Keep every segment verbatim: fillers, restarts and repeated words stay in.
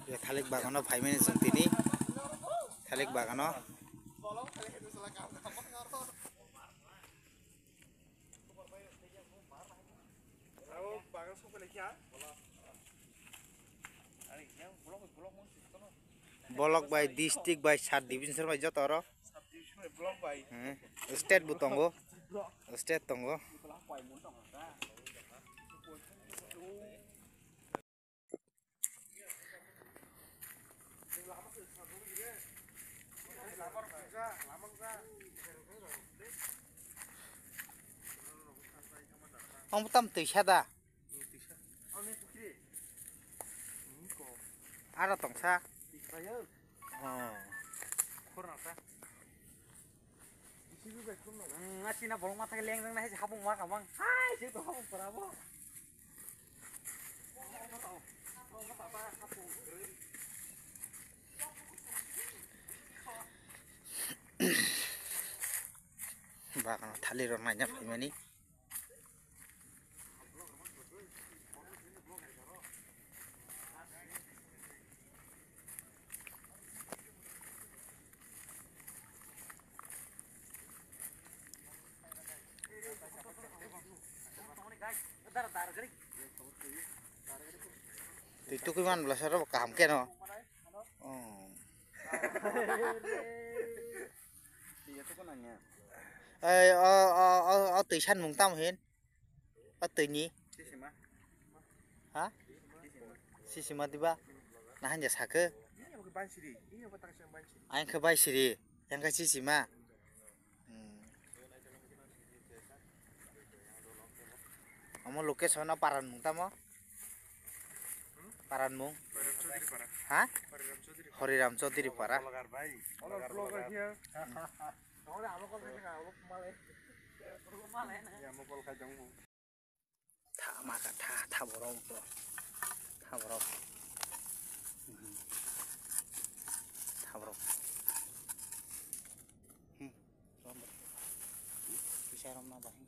Thalik bagano phaimani chwng tini. Thalik bagano. Block bai, district bai, sub division bai joto oro. Hmm. State bo tongo. State tongo. Ang tam twi sa da. Ara tongsa. Oh. Asina bolong mata leng leng nai habung ma kamang. Hai, je to habung para bo. Bagano thali rok naina phaimani. Twi tukui man bwla saro kaham keno. Oh. Ei, o, o, o, o twi sanmung tamo hin? O twi ni? Sisima. Ha? Sisima. Sisima diba? Nahan ja sakhe? Ini apa ke bansiri? Ini apa tak sang bansiri? Aing khe bai siri, yang khe sisima. Hmm. Omo location o paran mung tamo? Paran mung? Hariram Chaudhary para. Ha? Hariram Chaudhary. Hariram Chaudhary para. Vlogger bhai. Vlogger, vlogger, vlogger here. Hmm. Tha ma kha, tha, tha borok to. Tha borok. Mhm. Tha borok. Hmm. Rom borok. Kisa rom na bahing.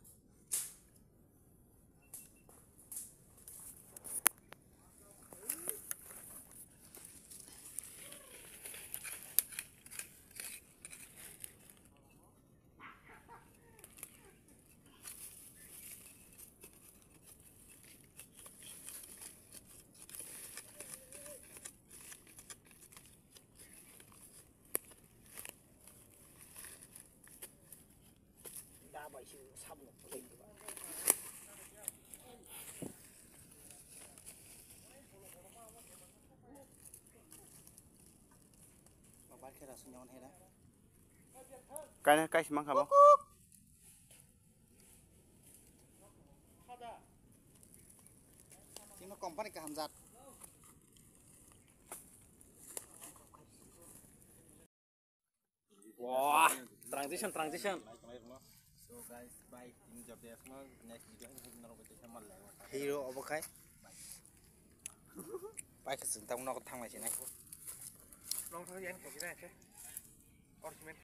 Kaina kaisa mankha bo. Tino company kaham jat. Wah, transition, transition. So guys, bye. Ini job dia semua, next video ini kita norok itu sama lah. Hero apa kai? Pai ke sentang nok thang mai sini. Long thang yang kayak gini aja. Or cement.